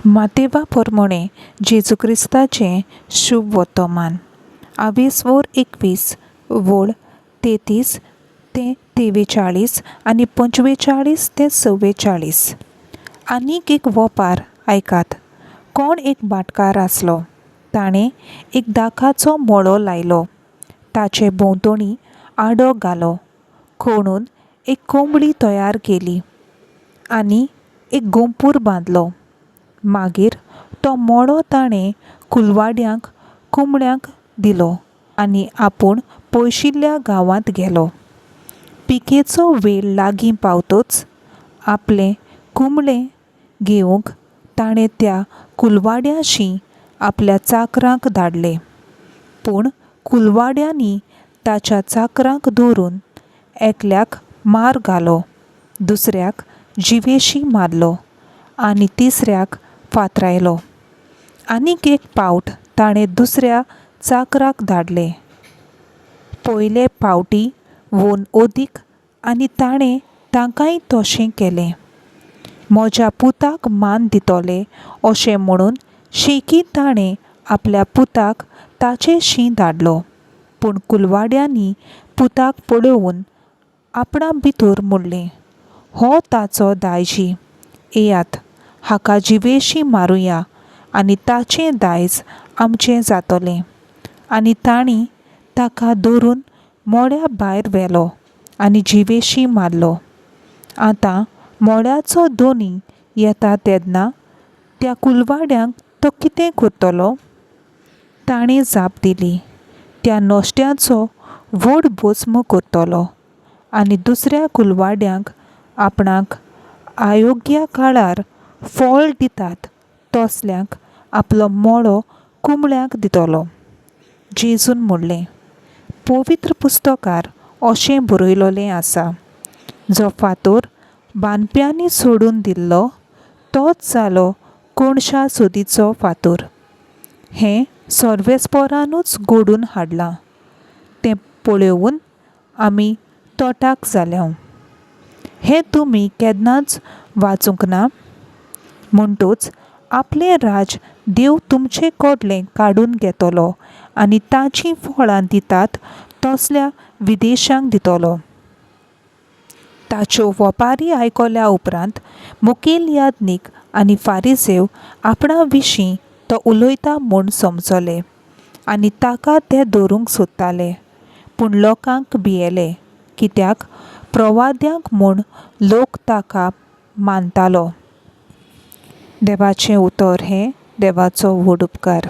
मातेवा पोरमोणें जेजू क्रिस्ताचें शूभ वोतोमान आवेसवोर 21 वोळ 33 ते 43 आनी 45 ते 44. आनीक एक वोपार आयकात. कोण एक भाटकार आसलो. ताणें एक दाकाचो मोळो लायलो. ताचे भोंवतणी आडो घालो. खणून एक कोंबडी तयार केली आनी एक गोपूर बांदलो. मागीर तो मोडो ताणें कुलवाड्यांक कुंबड्यांक दिलो आनी आपूण पयशिल्ल्या गांवांत गेलो. पिकेचो वेळ लागीं पावतच आपलें कुंबळें घेवंक ताणें त्या कुलवाड्याशी आपल्या चाकरांक धाडले. पूण कुलवाड्यांनी ताच्या चाकरांक धरून एकल्याक मार घालो, दुसऱ्याक जिवेशी मारलो आनी तिसऱ्याक फातरायलो. आनीक एक पावट ताणें दुसऱ्या चाकराक धाडले. पयले पावटी वोन अदीक आनी ताणें तांकांय तशें केलें. म्हज्या पुताक मान दितले अशें म्हणून शेकी ताणें आपल्या पुताक ताचेशी धाडलो. पूण कुलवाड्यांनी पुताक पळोवन आपणा भितर म्हणलें, हो ताचो दायजी, येयात हाका जिवेशी मारुया आनी ताचें दायज आमचें जातलें. आनी तांणी ताका धरून मोड्या भायर व्हेलो आनी जिवेशी मारलो. आतां मोड्याचो दोनी येता तेन्ना त्या कुलवाड्यांक तो कितें करतलो? ताणें जाप दिली, त्या नश्ट्याचो व्हड भस्म करतलो आनी दुसऱ्या कुलवाड्यांक आपणाक आयोग्य काळार फळ दितात तसल्यांक आपलो मोडो कुंबळ्यांक दितलो. जेजून म्हणलें, पवित्र पुस्तकार अशें बरयलोलें आसा, जो फातोर बांदप्यांनी सोडून दिल्लो तोच जालो कोणशा सोदीचो फातोर. हें सर्वेस्पोरानूच घडून हाडलां. तें पळोवन आमी तोटाक जाल्या. हें तुमी केन्नाच वाचूंक ना? म्हणटूच आपलें राज देव तुमचे कडलें काडून घेतलो आनी ताचीं फळां दितात तसल्या विदेशांक दितलो. ताच्यो वोपारी आयकल्या उपरांत मुखेल याज्ञीक आनी फारिसेव आपणा विशीं तो उलयता म्हूण समजले आनी ताका ते धरूंक सोदताले. पूण लोकांक भियेले, कित्याक प्रवाद्यांक म्हूण लोक ताका मानतालो. देवाचें उतर हें देवाचो व्हड उपकार.